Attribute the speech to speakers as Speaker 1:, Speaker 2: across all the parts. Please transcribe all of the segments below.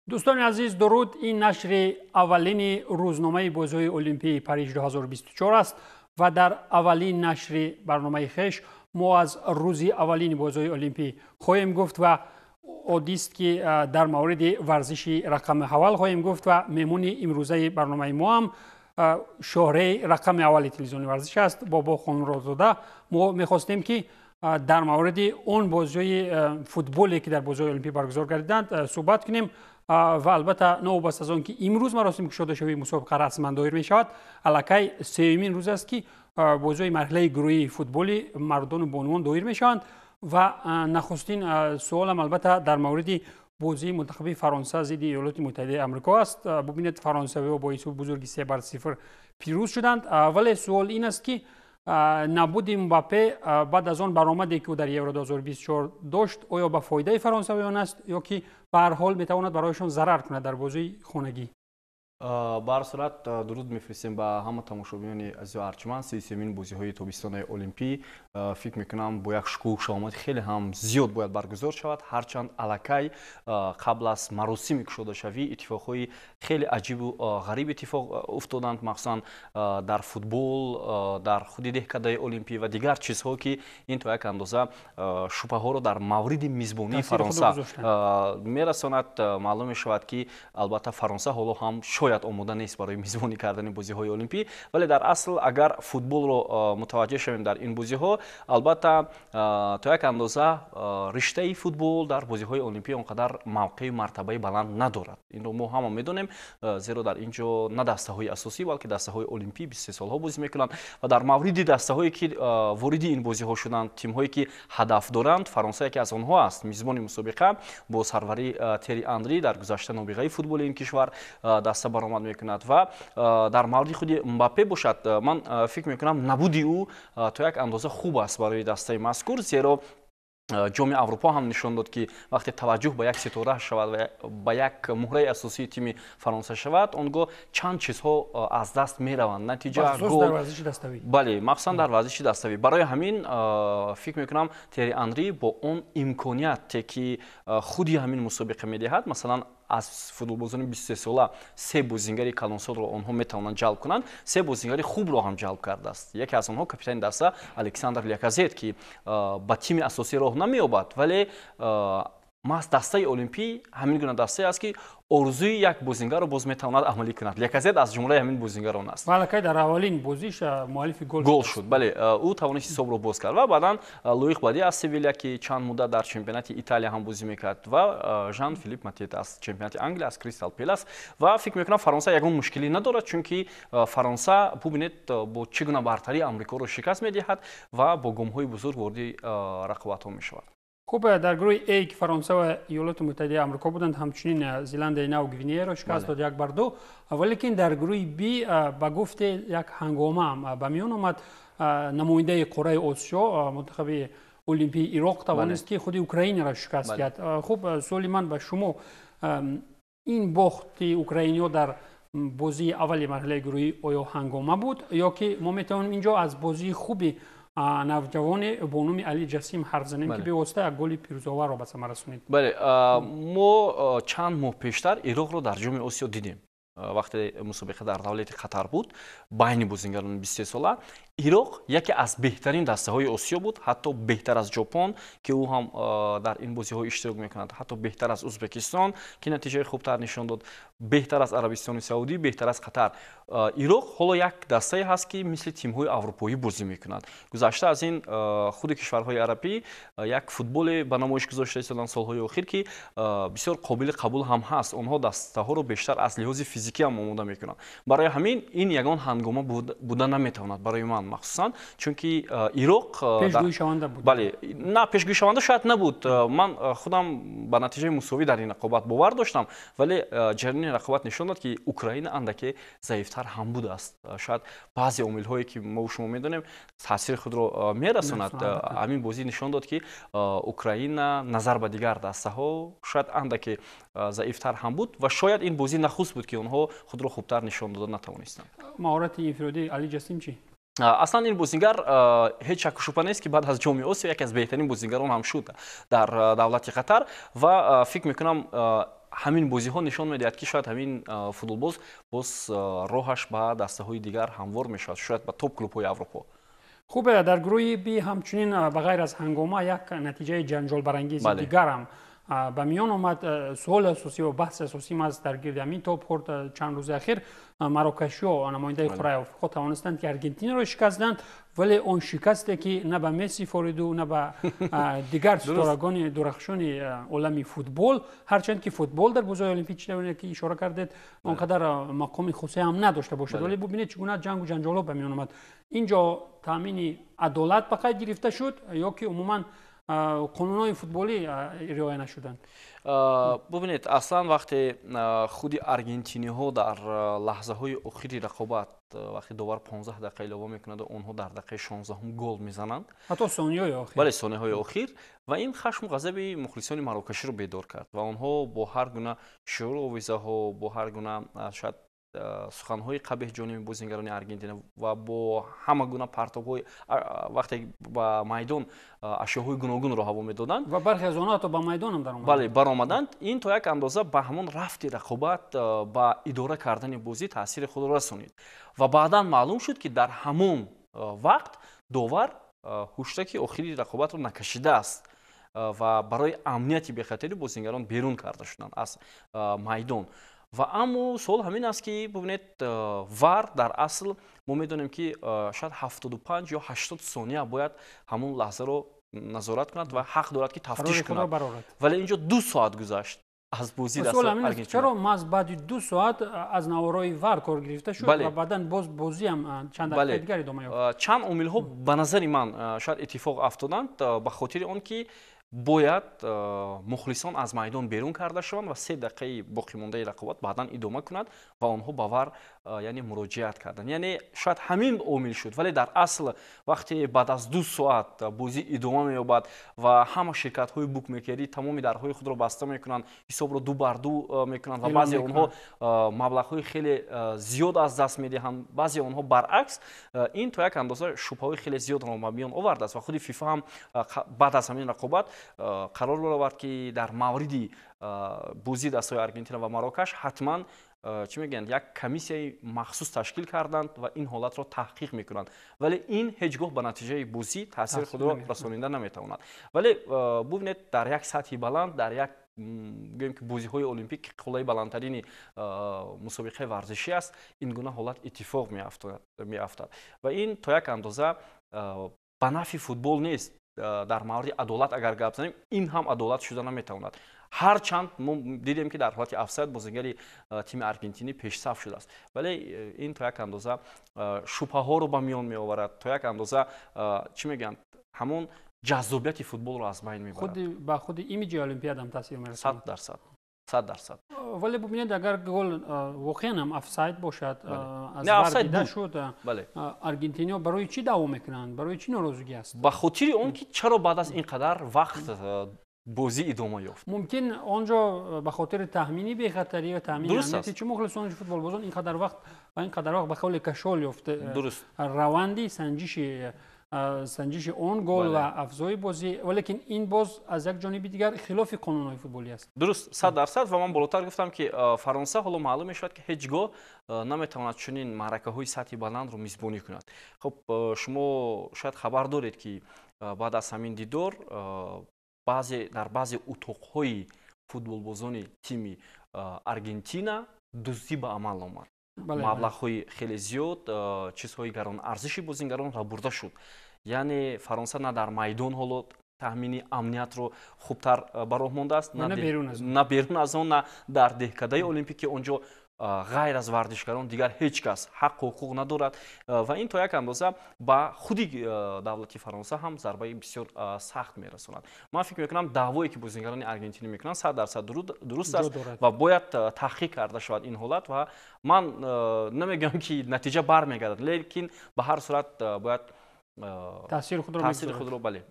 Speaker 1: Дӯстони азиз, дуруд. Ин нашри аввалини рӯзномаи бозиҳои Олимпии Париж 2024 аст ва дар аввалин нашри барномаи хеш мо аз рӯзи аввалини бозиҳои Олимпӣ хоҳем гуфт ва оддист, ки дар мавриди варзиши рақами аввал хоҳем гуфт ва меҳмони имрӯзаи барномаи мо ҳам шоҳраи рақами аввали телевизиони варзиш аст, Бобо Хонмуродзода. Мо мехостем, ки дар мавриди он бозиҳои футболе, ки дар бозиҳои Олимпӣ баргузор гардиданд, суҳбат кунем ва албатта, новобаста аз он ки имрӯз маросими кушодашавии мусобиқа расман доир мешавад, аллакай сеюмин рӯз аст, ки бозиҳои марҳилаи гурӯҳии футболи мардону бонувон доир мешаванд. Ва нахустин суолам, албатта, дар мавриди бозии мунтахаби Фаронса зидди Иёлоти Муттаҳидаи Амрико аст. Бубинед, фаронсавиҳо бо ҳисоби бузурги 3-0 пирӯз шуданд, вале суол ин аст, ки набуди Мбаппе баъд аз он баромаде, ки ӯ дар Евро 2024 дошт, оё ба фоидаи фаронсавиён аст ё ки ба ҳар ҳол метавонад барояшон зарар кунад дар бозии хонагӣ?
Speaker 2: Ба ҳар сурат, дуруд мефиристем ба ҳама тамошобинони азизу арҷманд. 33-юмин бозиҳои тобистонаи Олимпӣ, фикр мекунам, бо як шукӯҳу шаҳомати хеле ҳам зиёд бояд баргузор шавад, ҳарчанд аллакай қабл аз маросими кушодашавӣ иттифоқҳои хеле аҷибу ғариб иттифоқ уфтоданд, махсусан дар футбол, дар худи деҳкадаи Олимпӣ ва дигар чизҳо, ки ин то як андоза шубҳаҳоро дар мавриди мизбонии Фаронса мерасонад. Маълум мешавад, ки албатта Фаронса ҳоло ҳам шояд омода нест барои мизбонӣ кардани бозиҳои Олимпӣ. Вале дар асл, агар футболро мутаваҷҷеҳ шавем, дар ин бозиҳо, албатта, то як андоза риштаи футбол дар бозиҳои Олимпӣ он қадар мавқею мартабаи баланд надорад. Инро мо ҳама медонем, зеро дар ин ҷо на дастаҳои асосӣ, балки дастаҳои олимпӣ, 23 солҳо бозӣ мекунанд. Ва дар мавриди дастаҳое, ки вориди ин бозиҳо шуданд, тимҳое, ки ҳадаф доранд, Фаронса яке аз онҳо аст. Мизбони мусобиқа бо сарварии Тери Анри, дар гузашта нобиғаи футболи ин кишвар, даста баромад мекунад. Ва дар мавриди худи Мбаппе бошад, ман фикр мекунам, набуди ӯ то як андоза хуб аст барои дастаи мазкур, зеро Ҷоми Аврупо ҳам нишон дод, ки вақте таваҷҷӯҳ ба як ситора шавад ва ба як муҳраи асосии тими Фаронса шавад, он гоҳ чанд чизҳо аз даст мераванд: натиҷа,
Speaker 1: гол.
Speaker 2: Бале, махсусан дар варзиши даставӣ. Барои ҳамин фикр мекунам, Тери Анри бо он имконияте, ки худи ҳамин мусобиқа медиҳад, масалан, аз футболбозони 23 сола се бозингари калонсолро онҳо метавонанд ҷалб кунанд, се бозингари хубро ҳам ҷалб кардааст. Яке аз онҳо капитани даста Александр Ляказет, ки ба тими асосӣ роҳ намеёбад, вале маҳз дастаи олимпӣ ҳамин гуна дастае аст, ки орзуи як бозингарро боз метавонад амалӣ кунад. Ляказет аз ҷумлаи ҳамин бозингарон аст.
Speaker 1: Аллакай дар аввалин бозиш муаллифи
Speaker 2: гол гол шуд. Бале, ӯ тавонист ҳисобро боз кард. Ва баъдан Лоик Бади аз Севиля, ки чанд муддат дар чемпионати Италия ҳам бозӣ мекард, ва Жан Филип Матет аз чемпионати Англия, аз Кристал Пелас. Ва фикр мекунам, Фаронса ягон мушкилӣ надорад, чунки Фаронса, бубинед, бо чӣ гуна бартарӣ Амрикоро шикаст медиҳад ва бо гомҳои бузург вориди рақобатҳо мешавад.
Speaker 1: Хуб, дар гурӯҳи А, ки Фаронса ва Иёлоти Муттаҳидаи Амрико буданд, ҳамчунин Зеландияи Нав Гвинеяро шикаст дод 1-2. Валекин дар гурӯҳи Б, ба гуфте, як ҳангома ҳам ба миён омад. Намояндаи қораи Осиё, мунтахаби олимпии Ироқ, тавонист, ки худи Украинаро шикаст диҳад. Хуб, суоли ман ба шумо: ин бохти украиниҳо дар бозии аввали марҳилаи гурӯҳӣ оё ҳангома буд ё ки мо метавонем инҷо аз бозии хуби навҷавоне бо номи Али Ҷасим ҳарф занем, ки бевосита як голи пирӯзоварро ба самар расонид?
Speaker 2: Бале, мо чанд моҳ пештар Ироқро дар Ҷоми Осиё дидем, вақте мусобиқа дар давлати Қатар буд. Байни бозингарони 23 сола Ироқ яке аз беҳтарин дастаҳои Осиё буд, ҳатто беҳтар аз Ҷопон, ки ӯ ҳам дар ин бозиҳо иштирок мекунад, ҳатто беҳтар аз Ӯзбекистон, ки натиҷаи хубтар нишон дод, беҳтар аз Арабистони Саудӣ, беҳтар аз Қатар. Ироқ ҳоло як дастае ҳаст, ки мисли тимҳои аврупоӣ бозӣ мекунад. Гузашта аз ин, худи кишварҳои арабӣ як футболе ба намоиш гузошта истоданд солҳои охир, ки бисёр қобили қабул ҳам ҳаст. Онҳо дастаҳоро бештар аз лиҳози физикӣ ҳам омода мекунанд. Барои ҳамин ин ягон ҳангома буда наметавонад барои ман, махсусан чунки Ироқ
Speaker 1: пешгӯишаванда буд.
Speaker 2: Бале, на, пешгӯишаванда шояд набуд. Ман худам ба натиҷаи мусовӣ дар ин рақобат бовар доштам, вале ҷараёни рақобат нишон дод, ки Украина андаке заифтар ҳам будааст. Шояд баъзе омилҳое, ки мо шумо медонем, таъсири худро мерасонад. Ҳамин бозӣ нишон дод, ки Украина назар ба дигар дастаҳо шояд андаке заифтар ҳам буд ва шояд ин бозӣ нахуст буд, ки онҳо худро хубтар нишон дода натавонистанд.
Speaker 1: Маҳорати инфиродии Али Ҷасим чӣ?
Speaker 2: Аслан ин бозингар, ҳеҷ шакку шубҳа нест, ки баъд аз Ҷоми Осиё яке аз беҳтарин бозингарон ҳам шуд дар давлати Қатар. Ва фикр мекунам, Ҳамин бозиҳо нишон медиҳад, ки шояд ҳамин футболбоз боз роҳаш ба дастаҳои дигар ҳамвор мешавад, шояд ба топ клубҳои Аврупо.
Speaker 1: Хуб, дар гурӯҳи Би ҳамчунин ба ғайр аз ҳангома як натиҷаи ҷанҷолбарангези дигар ҳам ба миён омад. Суоли асосӣ ва баҳси асосӣ маст дар гирди ҳамин топ хӯрд. Чанд рӯзи ахир марокашиҳо, намояндаи қурраи Офриқо, тавонистанд, ки Аргентинаро шикаст диҳанд, вале он шикасте, ки на ба Месси фориду, на ба дигар ситорагони дурахшони олами футбол. Ҳарчанд ки футбол дар бозиҳои олимпӣ, чӣ ки ишора кардед, он қадар мақоми хусусӣ ҳам надошта бошад, вале бубинед, чӣ гуна ҷангу ҷанҷолҳо ба миён омад. Ин ҷо таъмини адолат ба қайд гирифта шуд ё ки умуман қонунҳои футболӣ риоя нашуданд?
Speaker 2: Бубинед, аслан вақте худи аргентиниҳо дар лаҳзаҳои охири рақобат, вақте довар 15 дақиқа илова мекунаду онҳо дар дақиқаи 16-ум гол мезананд,
Speaker 1: ҳатто сонияҳои охир.
Speaker 2: Бале, сонияҳои охир, ва ин хашму ғазаби мухлисони марокаширо бедор кард ва онҳо бо ҳар гуна шиору овезаҳо, бо ҳар гуна шояд суханҳои қабеҳ ҷониби бозингарони Аргентина ва бо ҳама гуна партобҳои, вақте ба майдон ашёҳои гуногунро ҳаво медоданд.
Speaker 1: Ва бархе аз онҳо ҳатто ба майдонам даромаданд.
Speaker 2: Бале, баромаданд. Ин то як андоза ба ҳамон рафти рақобат, ба идора кардани бозӣ таъсири худро расонид. Ва баъдан маълум шуд, ки дар ҳамон вақт довар ҳуштаки охири рақобатро накашидааст ва барои амнияти бехатари бозингарон берун карда шуданд аз майдон. Ва аммо суол ҳамин аст, ки бубинед, ВАР дар асл мо медонем, ки шояд 75 ё 80 сония бояд ҳамон лаҳзаро назорат кунад ва ҳақ дорад, ки тафтиш кунад, вале инҷо 2 соат гузашт аз бозӣ.
Speaker 1: Чаро маҳз баъди 2 соат аз наворои ВАР кор гирифта шуд ва баъдан боз бозиам чанд дақиқаи дигар идома ёфт?
Speaker 2: Чанд омилҳо ба назари ман шояд иттифоқ афтоданд, ба хотири он ки бояд мухлисон аз майдон берун карда шаванд ва 3 дақиқаи боқимондаи рақобат баъдан идома кунад ва онҳо ба ВАР, яъне, муроҷиат карданд. Яъне шояд ҳамин омил шуд, вале дар асл вақте баъд аз 2 соат бозӣ идома меёбад ва ҳама ширкатҳои букмекерӣ тамоми дарҳои худро баста мекунанд, ҳисобро 2 бар 2 мекунанд ва баъзе онҳо маблағҳои хеле зиёд аз даст медиҳанд, баъзе онҳо баръакс, ин то як андоза шубҳаҳои хеле зиёдро ба миён овардааст. Ва худи ФИФА ҳам баъд аз ҳамин рақобат қарор баровард, ки дар мавриди бозии дастаҳои Аргентина ва Марокаш ҳатман, чӣ мегӯянд, як комиссияи махсус ташкил карданд ва ин ҳолатро таҳқиқ мекунанд. Вале ин ҳеҷ гоҳ ба натиҷаи бозӣ таъсири худро расонида наметавонад. Вале бубинед, дар як сатҳи баланд, дар як, гӯем ки, бозиҳои олимпӣ, ки қуллаи баландтарини мусобиқаи варзишӣ аст, ин гуна ҳолат иттифоқ меафтад ва ин то як андоза ба нафъи футбол нест. Дар мавриди адолат агар гап занем, ин ҳам адолат шуда наметавонад, ҳарчанд мо дидем, ки дар ҳолати офсайд бозингари тими аргентинӣ пешсаф шудааст, вале ин то як андоза шубҳаҳоро ба миён меоварад, то як андоза, чӣ мегӯянд, ҳамон ҷаззобияти футболро аз байн мебарад.
Speaker 1: Ба худи имиҷи олимпиадам таъсир мерасонад.
Speaker 2: 100%, 100%.
Speaker 1: Вале бубинед, агар гол воқеан ҳам офсайд бошад, аз ВАР дида шуд, аргентиниҳо барои чӣ даъво мекунанд, барои чӣ норозигӣ аст?
Speaker 2: Ба хотири он ки чаро баъд аз ин қадар вақт бозӣ идома ёфт.
Speaker 1: Мумкин он ҷо ба хотири таъмини бехатарӣ ва таъмини амнияти чӣ мухлисони футболбозон ин қадар вақт ва ин қадар вақт ба қавли кашол ёфт раванди санҷиши он гол ва афзои бозӣ. Валекин ин боз аз як ҷониби дигар хилофи қонунҳои футболӣ аст.
Speaker 2: Дуруст, 100%. Ва ман болотар гуфтам, ки Фаронса ҳоло маълум мешавад, ки ҳеҷ гоҳ наметавонад чунин маъракаҳои сатҳи баландро мизбонӣ кунад. Хуб, шумо шояд хабар доред, ки баъд аз ҳамин дидор баъзе дар баъзе утоқҳои футболбозони тими Аргентина дуздӣ ба амал омад. Маблағҳои хеле зиёд, чизҳои гаронарзиши бозингарон рабурда шуд. Яъне Фаронса на дар майдон ҳоло таъмини амниятро хубтар ба роҳ мондааст, на берун аз он, на дар деҳкадаи олимпӣ, ки он ҷо ғайр аз варзишгарон дигар ҳеҷ кас ҳаққу ҳуқуқ надорад. Ва ин то як андоза ба худи давлати Фаронса ҳам зарбаи бисёр сахт мерасонад. Ман фикр мекунам, даъвое ки бозингарони аргентинӣ мекунанд, 100% дуруст аст ва бояд таҳқиқ карда шавад ин ҳолат. Ва ман намегӯям, ки натиҷа бармегардад, лекин ба ҳар сурат бояд
Speaker 1: таъсири
Speaker 2: худро, бале.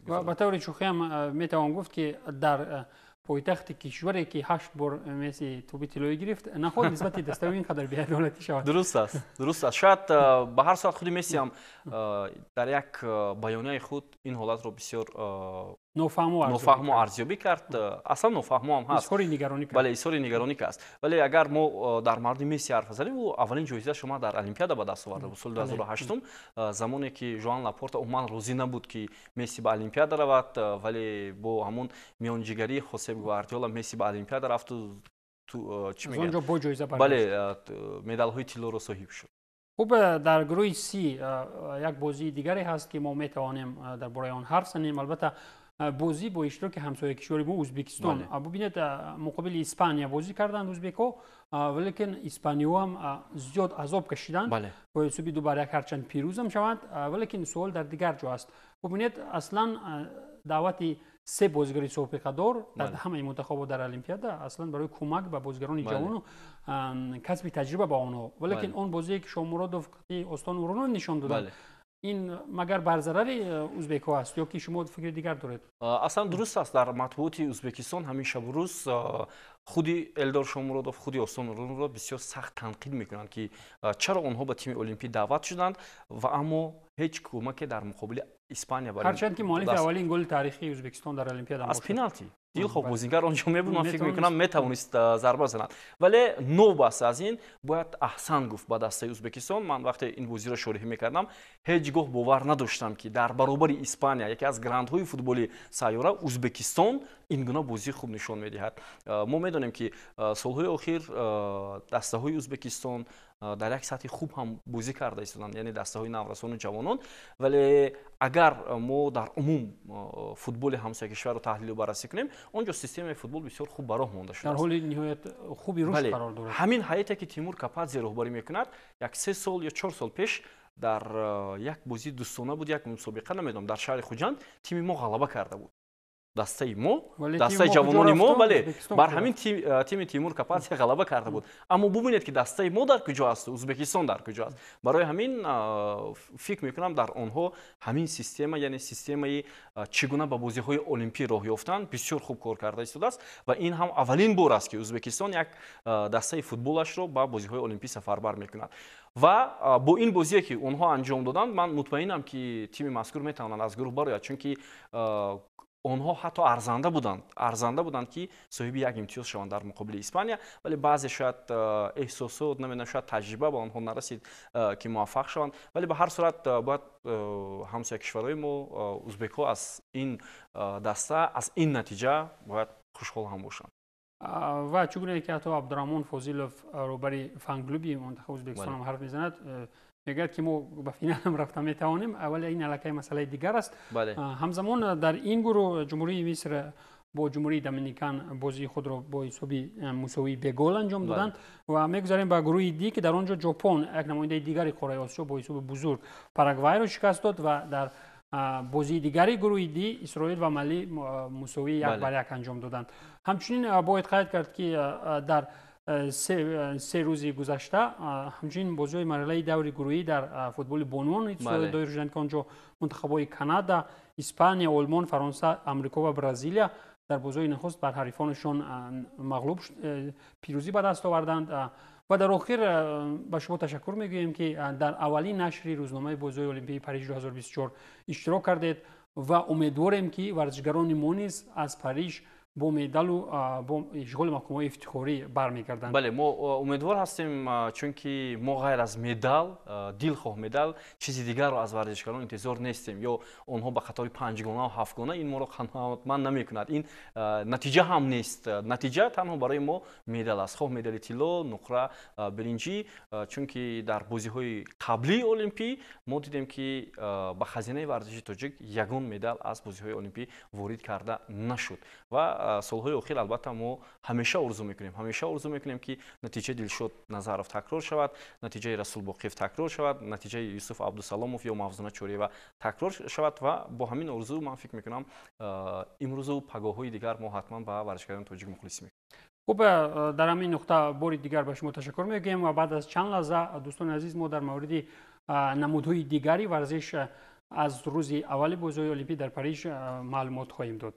Speaker 1: Ба таври шӯхиам метавон гуфт, ки дар пойтахти кишваре, ки ҳашт бор Месси тӯби тиллоӣ гирифт, нахоҳад нисбати дастаи ин қадар беадолатӣ шавад.
Speaker 2: Дуруст аст, дуруст аст. Шояд ба ҳар сурат худи Месси ҳам дар як баёнияи худ ин ҳолатро бисёр Нофаҳмо арзёбӣ кард. Аслан нофаҳмо ҳам ҳаст.
Speaker 1: Изҳори нигаронӣ кард.
Speaker 2: Бале, изҳори нигаронӣ кард. Вале агар мо дар мавриди Месси ҳарф занем, ӯ аввалин ҷоизаашро ма дар Олимпиада ба даст оварда буд соли 2008, замоне ки Жоан Лапорта умуман розӣ набуд, ки Месси ба Олимпиада равад, вале бо ҳамон миёнҷигарии Хосеп Гвардиола Месси ба Олимпиада рафту чӣ
Speaker 1: мегӯянд? Бо ҷоиза.
Speaker 2: Бале, медалҳои тиллоро соҳиб шуд.
Speaker 1: Хуб, дар гурӯҳи Си як бозии дигаре ҳаст, ки мо метавонем дар бораи он ҳарф занем. Албатта, бозӣ бо иштироки ҳамсояи кишвари мо Ӯзбекистон. Бубинед, муқобили Испания бозӣ карданд ӯзбекҳо, валекин испаниҳо ҳам зиёд азоб кашиданд, бо ҳисоби 2-1, ҳарчанд пирӯзам шаванд. Валекин суол дар дигар ҷо аст. Бубинед, аслан даъвати се бозигари собиқадор дар ҳамаи мунтахабот дар Олимпиада аслан барои кӯмак ба бозигарони ҷавону касби таҷриба ба онҳо. Валекин он бозие, ки Шомуродов Остон Урунов нишон доданд, ин магар бар зарари ӯзбекҳо аст ё ки шумо фикри дигар доред?
Speaker 2: Аслан дуруст аст, дар матбуоти Ӯзбекистон ҳамин шабу рӯз худи Элдор Шомуродов, худи Остон Уруновро бисёр сахт танқид мекунанд, ки чаро онҳо ба тими олимпӣ даъват шуданд ва аммо ҳеҷ кӯмаке дар муқобили Испания.
Speaker 1: Ҳарчанд ки муаллифи аввалин голи таърихии Ӯзбекистон дар Олимпиада.
Speaker 2: Аз пеналти. Дилхоҳ бозингар он ҷо мебуд, ман фикр мекунам, метавонист зарба занад. Вале новобаста аз ин бояд аҳсан гуфт ба дастаи Ӯзбекистон. Ман вақте ин бозиро шорҳӣ мекардам, ҳеҷ гоҳ бовар надоштам, ки дар баробари Испания, яке аз грандҳои футболи сайёра, Ӯзбекистон ин гуна бозии хуб нишон медиҳад. Мо медонем, ки солҳои охир дастаҳои Ӯзбекистон дар як сатҳи хуб ҳам бозӣ карда истоданд, яъне дастаҳои наврасону ҷавонон. Вале агар мо дар умум футболи ҳамсоя кишварро таҳлилу баррасӣ кунем, он ҷо системаи футбол бисёр хуб ба роҳ монда шудааст.
Speaker 1: Дар ҳоли ниҳоят хуби рушд қарор дорад.
Speaker 2: Ҳамин ҳайате, ки Тимур Кападзе роҳбарӣ мекунад, як 3 сол ё 4 сол пеш дар як бозии дӯстона буд, як мусобиқа, намедонам, дар шаҳри Хуҷанд тими мо ғалаба карда буд, дастаи мо, дастаи ҷавонони мо, бале, бар ҳамин тими Тимур Кападзе ғалаба карда буд. Аммо бубинед, ки дастаи мо дар куҷо асту Ӯзбекистон дар куҷо аст. Барои ҳамин фикр мекунам, дар онҳо ҳамин система, яъне системаи чӣ гуна ба бозиҳои олимпӣ роҳ ёфтан, бисёр хуб кор карда истодааст. Ва ин ҳам аввалин бор аст, ки Ӯзбекистон як дастаи футболашро ба бозиҳои олимпӣ сафарбар мекунад. Ва бо ин бозие, ки онҳо анҷом доданд, ман мутмаинам, ки тими мазкур метавонанд аз гурӯҳ барояд, чунки онҳо ҳатто арзанда буданд, ки соҳиби як имтиёз шаванд дар муқобили Испания. Вале баъзе шояд эҳсосот, намедонам, шояд таҷриба ба онҳо нарасид, ки муваффақ шаванд. Вале ба ҳар сурат бояд ҳамсоя кишварҳои мо узбекҳо аз ин даста, аз ин натиҷа бояд хушҳол ҳам бошанд.
Speaker 1: Ва чӣ гуна ки ҳатто Абдураҳмон Фозилов, роҳбари фан-клуби мунтахаби Ӯзбекистон, ҳам ҳарф мезанад, мегӯяд, ки мо ба финалам рафта метавонем, вале ин аллакай масъалаи дигар аст. Ҳамзамон дар ин гурӯҳ Ҷумҳурии Миср бо Ҷумҳурии Доминикан бозии худро бо ҳисоби мусовии бегол анҷом доданд. Ва мегузарем ба гурӯҳи Ди, ки дар он ҷо Ҷопон, як намояндаи дигари қораи Осиё, бо ҳисоби бузург Парагвайро шикаст дод. Ва дар бозии дигари гурӯҳи Ди Исроил ва Мали мусовии 1-1 анҷом доданд. Ҳамчунин бояд қайд кард, ки дар 3 рӯзи гузашта ҳамчунин бозиҳои марҳилаи даври гурӯҳӣ дар футболи бонувон доир шуданд, ки он ҷо мунтахабҳои Канада, Испания, Олмон, Фаронса, Амрико ва Бразилия дар бозиҳои нахуст бар ҳарифонашон мағлуб, пирӯзӣ ба даст оварданд. Ва дар охир ба шумо ташаккур мегӯем, ки дар аввалин нашри рӯзномаи бозиҳои олимпии Париж 2024 иштирок кардед. Ва умедворем, ки варзишгарони мо низ аз Париж бо медалу бо ишғоли мақомҳои ифтихорӣ бармегарданд.
Speaker 2: Бале, мо умедвор ҳастем, чунки мо ғайр аз медал, дилхоҳ медал, чизи дигарро аз варзишгарон интизор нестем. Ё онҳо ба қатори панҷгона ҳафтгона, ин моро қаноатманд намекунад. Ин натиҷа ҳам нест. Натиҷа танҳо барои мо медал аст, хоҳ медали тилло, нуқра, биринҷӣ. Чунки дар бозиҳои қаблии олимпӣ мо дидем, ки ба хазинаи варзиши тоҷик ягон медал аз бозиҳои олимпӣ ворид карда нашуд. Ва солҳои охир, албатта, мо ҳамеша орзу мекунем, ки натиҷаи Дилшод Назаров такрор шавад, натиҷаи Расул Боқиев такрор шавад, натиҷаи Юсуф Абдусаломов ё Мавзуна Чориева такрор шавад. Ва бо ҳамин орзу, ман фикр мекунам, имрӯзу пагоҳҳои дигар мо ҳатман ба варзишгарони тоҷик мухлисӣ мекунем.
Speaker 1: Хуб, дар ҳамин нуқта бори дигар ба шумо ташаккур мегӯем. Ва баъд аз чанд лаҳза, дӯстони азиз, мо дар мавриди намудҳои дигари варзиш аз рӯзи аввали бозиҳои олимпӣ дар Париж маълумот хоҳем дод.